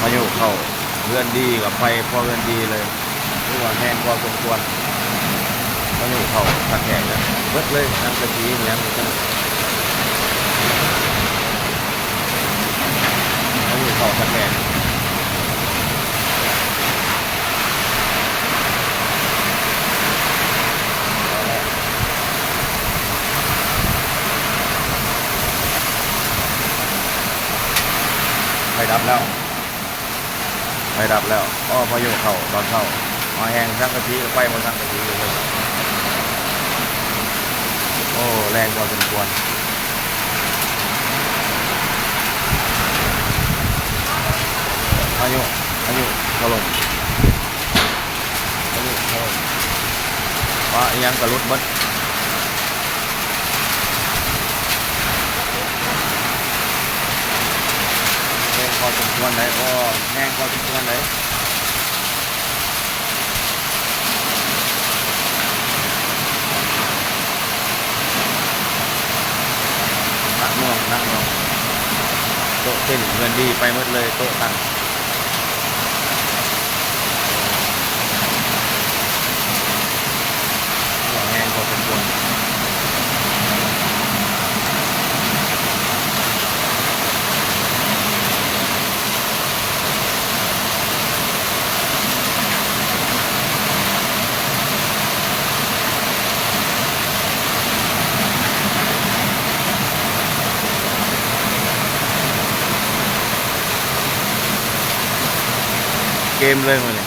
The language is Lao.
ພາຍຸເຂົ້າ ເຮືອນດີກໍໄຟພໍເຮືອນດີເລີຍ ຖືວ່າແຮງພໍສົມຄວນ. ພາຍຸເຂົ້າຄັກແທ້ເລີຍ ເບິດເລີຍ ສັງກະສີຫຍັງ ພາຍຸເຂົ້າຄັກແທ້. ໄຟດັບແລ້ວ ໄຟດັບແລ້ວ. ອໍ ພາຍຸເຂົ້າຕອນເຊົ້າ ມາແຮງສັງກະສີ ໄຟບໍ່ສັງກະສີເລີຍ. ໂອ້ ແຮງພໍສົມຄວນ. ພາຍຸ ພາຍຸຖະຫຼົ່ມ ພາຍຸຖະຫຼົ່ມ. ປະອີ່ຫຍັງກໍຫຼຸດເບິດ. ແຮງພໍສົມຄວນໄດ໋ ໂອ້ ແຮງພໍສົມຄວນໄດ໋. ໜັກໜ່ວງ ໜັກໜ່ວງ. ໂຕະເຕັນ ເຮືອນດີໄປໝົດເລີຍ ໂຕະຕັ່ງ. ແຮງພໍສົມຄວນ. ເກມເລີຍມື້ນີ້.